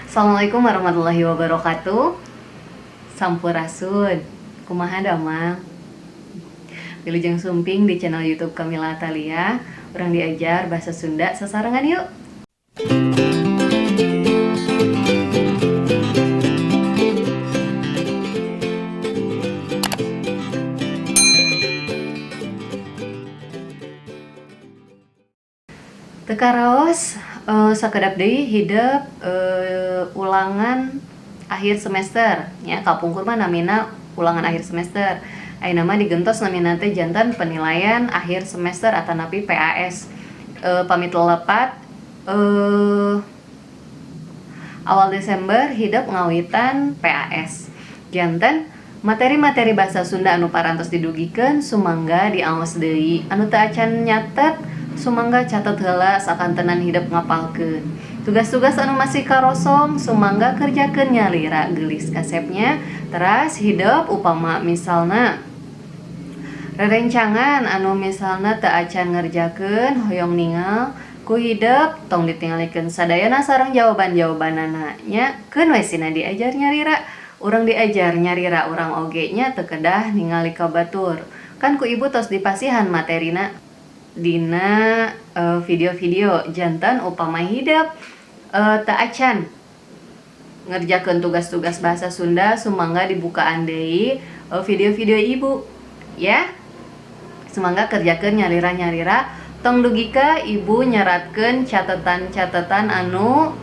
Assalamualaikum warahmatullahi wabarakatuh. Sampurasun. Kumaha damang? Wilujeng sumping di channel YouTube Kamila Atalia. Urang diajar bahasa Sunda sasarengan yuk. Teu karaos sakedap deui hidep ulangan akhir semester nya. Kapungkur mah namina ulangan akhir semester, ayeuna mah digentos namina teh janten penilaian akhir semester atanapi PAS. Pamit lepat awal Desember hidep ngawitan PAS. Janten materi-materi bahasa Sunda anu parantos didugikeun sumangga diaos deui. Anu teu acan nyatet, sumangga catet heula sakantenan hidep ngapalkeun. Tugas-tugas anu masih karosong, sumangga kerjakeun nyalira, geulis kasep nya. Teras hidep upama misalna rerencangan anu misalna teu acan ngerjakeun hoyong ningal ku hidep, tong ditinggalikeun sadayana sareng jawaban-jawabanana nya. Keun we sina diajar nyalira. Urang diajar nyalira, urang oge nya teu kedah ningali ka batur. Kan ku ibu tos dipasihan materina dina video-video. Janten upama hidep teu acan ngerjakeun tugas-tugas bahasa Sunda, sumangga dibukaan deui video-video ibu ya. Sumangga kerjakeun nyalira-nyalira, tong dugi ka ibu nyeratkeun catatan-catatan anu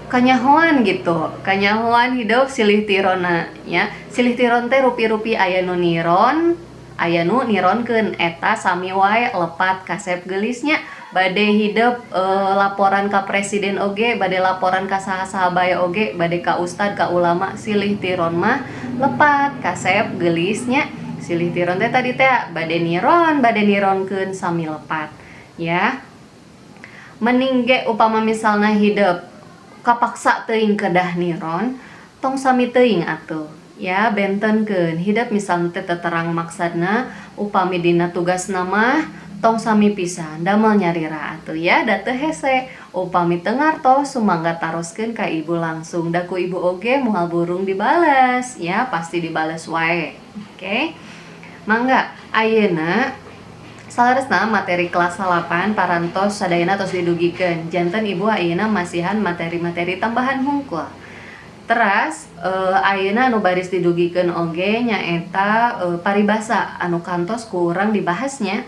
kanyahoan gitu. Kanyahoan hidep silih tironna nya. Silih tiron teh rupi-rupi, aya nu niron, aya nu nironkeun, eta sami wae lepat kasep geulisnya. Bade hidep laporan ka presiden oge, bade laporan ka saha-saha bae oge, bade ka ustad, ka ulama, silih tiron mah lepat kasep geulisnya. Silih tiron teh tadi teh bade niron, bade nironkeun, sami lepat ya. Mending ge upama misalna hidep kapaksa teuing kedah niron, tong sami teuing atuh ya, bentenkeun. Hidep misalna teh terang maksadna, upami dina tugasna mah tong sami pisan, damel nyalira atuh ya, da teu hese. Upami teu ngartos, sumangga taroskeun ka ibu langsung, da ku ibu oge moal burung dibales ya, pasti dibales wae. Oke, mangga ayeuna saleresna materi kelas 8 parantos sadayana tos didugikeun. Janten ibu ayeuna masihan materi-materi tambahan hungkul. Teras ayeuna anu baris didugikeun oge nyaeta paribasa anu kantos kurang dibahasnya.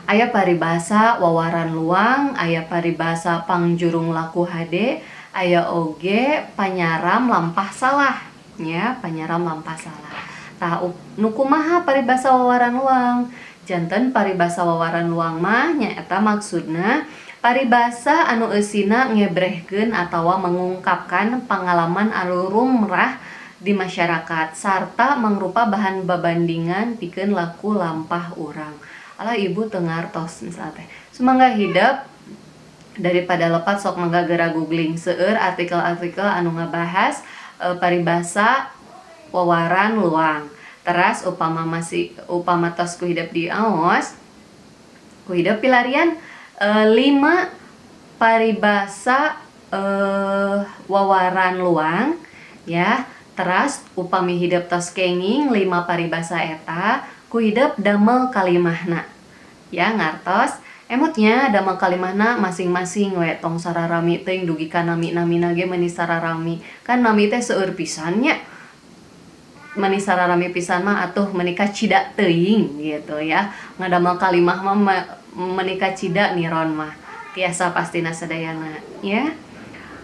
Aya paribasa wawaran luang, aya paribasa pangjurung laku hade, aya oge panyaram lampah salah ya, panyaram lampah salah. Tah, nu kumaha paribasa wawaran luang? Janten paribasa wawaran luang mah nyaeta maksudna paribasa anu eusina ngebrehkeun atawa mengungkapkan pangalaman anu lumrah di masyarakat sarta mangrupa bahan babandingan pikeun laku lampah urang. Alah, ibu teu ngartos misalna teh. Sumangga hidep daripada lepat, sok mangga geura googling seueur artikel-artikel anu ngabahas paribasa wawaran luang. Teras upama masih, upama tos ku hidep diaos, ku hidep pilarian 5 paribasa wawaran luang ya. Teras upami hidep tos kenging 5 paribasa eta, ku hidep damel kalimahna ya. Ngartos emutnya? Damel kalimahna masing-masing we, tong sararami teuing, dugi ka nami-namina ge meuni sararami. Kan nami teh seueur pisan nya, meni sararami pisan mah atuh meuni kacida teuing gitu ya. Ngadamel kalimah mah meuni kacida niron mah tiasa pastina sadayana ya.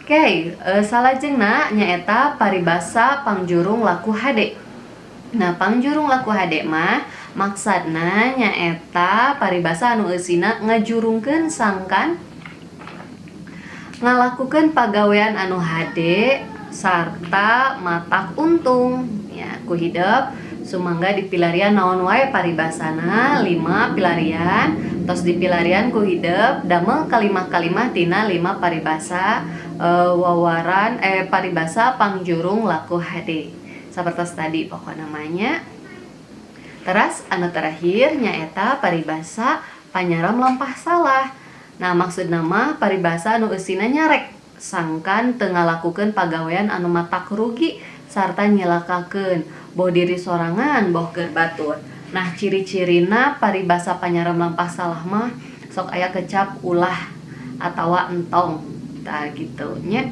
Oke, salajengna nyaeta paribasa pangjurung laku hade. Nah, pangjurung laku hade mah maksudna nyaeta paribasa anu eusina ngajurungkeun sangkan ngalakukeun pagawean anu hade sarta matak untung ya. Ku hidep sumangga dipilarian naon wae paribasana, 5 pilarian. Tos dipilarian, ku hidep damel kalimah-kalimah tina 5 paribasa wawaran paribasa pangjurung laku hade sapertos tadi pokok namanya. Teras anu terakhir nyaeta paribasa panyaram lampah salah. Nah, maksud nama paribasa anu eusina nyarek. Sangkan teu ngalakukeun pagawean anu matak rugi sarta nyilakakeun boh diri sorangan boh keur batur. Nah, ciri-cirina paribasa panyaram lampah salah mah sok aya kecap ulah atawa entong, tah gitu nya.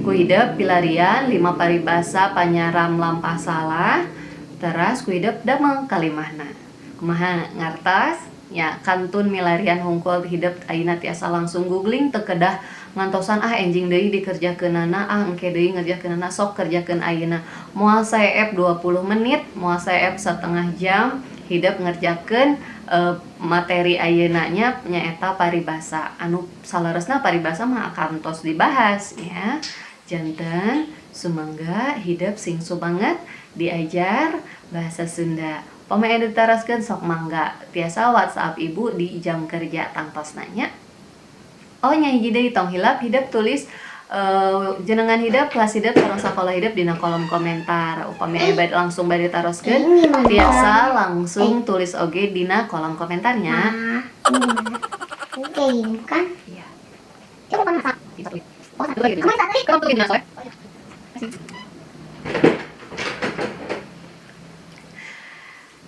Ku hidep pilarian 5 paribasa panyaram lampah salah, teras ku hidep damel kalimahna. Kumaha, ngartos? Ya, kantun milarian hungkul hidep ayeuna tiasa langsung googling, teu kedah ngantosan, "Ah, enjing deui dikerjakeunana, ah, engke deui ngerjakeunana." Sok kerjakeun ayeuna, moal seep 20 menit, moal seep setengah jam hidep ngerjakeun materi ayeuna nya, nyaeta paribasa anu saleresna paribasa mah kantos dibahas ya. Janten sumangga hidep sing sumanget diajar bahasa Sunda. Pami aya ditaroskeun, sok mangga tiasa WhatsApp Ibu di jam kerja tangtosna nya. Oh nya, hiji deui, tong hilap hidep tulis jenengan hidep, kelas hidep, sareng sakola hidep dina kolom komentar. Upami aya bade langsung bade taroskeun, Ini gimana? Tiasa langsung tulis oge dina kolom komentarnya. Nah, ini gimana? Ini kayak gini bukan? Iya. Coba masak. Oh, satu lagi. Kamu satu. Satu.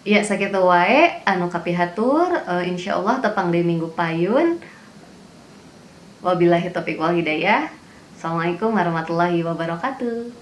Ya, sakitu wae anu kapihatur, insyaallah tepang deui minggu payun. Wabillahi taufiq wal hidayah. Assalamualaikum warahmatullahi wabarakatuh.